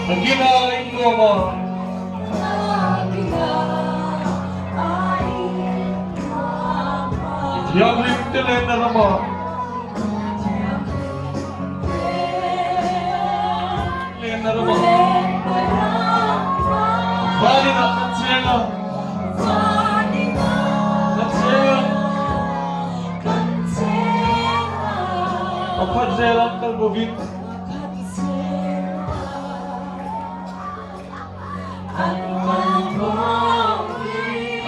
Nakinah in nuam a. I thianghlim te lenna ramah. Lenna ramah. Vaninah kan cheng a. Kan cheng a. Pakhat zel an kal bawkin.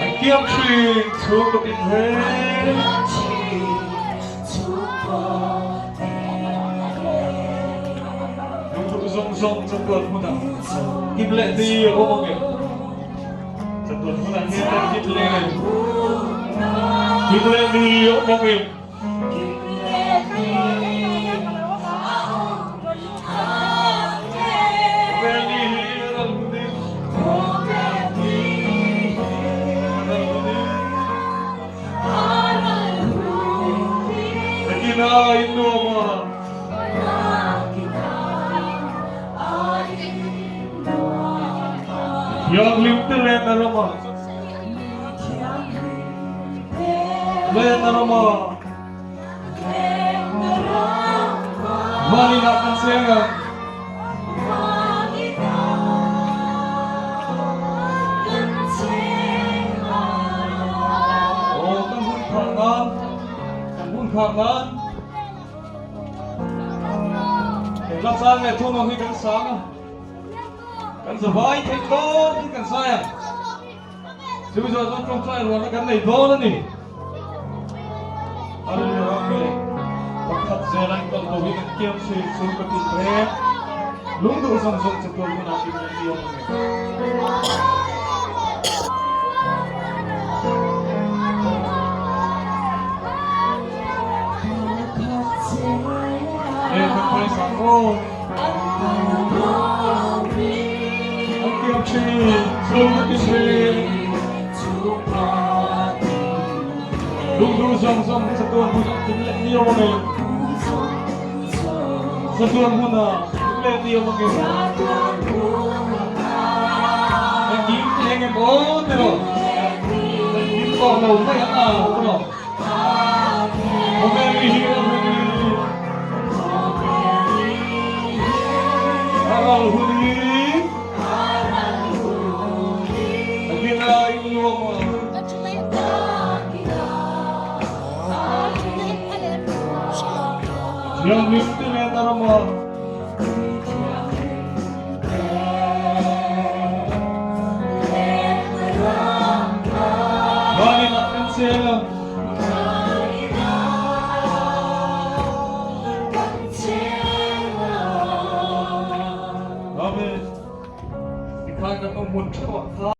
An kiam thin chhungkaw tin reng. Lungduh zawng zawng chatuan hmunah kim leh ni a awm ang em? Chatuan hmunah hian kan kim leh em? Kim leh ni a awm ang em? Thianghlim te len a ram a. Len a ram a. Van inah kan cheng ang. Aw kan hun khah nan, kan hun khah nan. Hla chang leh thawm ang hi kan sang a. Kan zavai theih tawp in kan sai ang. Chumi zawh chuan tawngtai rualna kan nei dawn a ni. Hallelujah Amen. Pakhat zel an kal bo hi kan kiam thin chu ka ti reng. Lungduh zawng zawng che tual hunah in la ni awm ang em. E kan praise ang aw. An kiam thin chu ka ti thin. Lungduh zawng zawng chatuan hmunah kim leh ni awm angin. Chatuan hmunah kim leh ni awm angin. Engkim ti eng em aw ti rawh. Engkim tawh lo mai ang a ti rawh. Khawvel mi hi ram hi a ral hun hi a gina in nuam a. Thianghlim te nen a ram a. Vanin ah kan cheng a. Amen. Tikhan kan awm hmun theuh ah khan.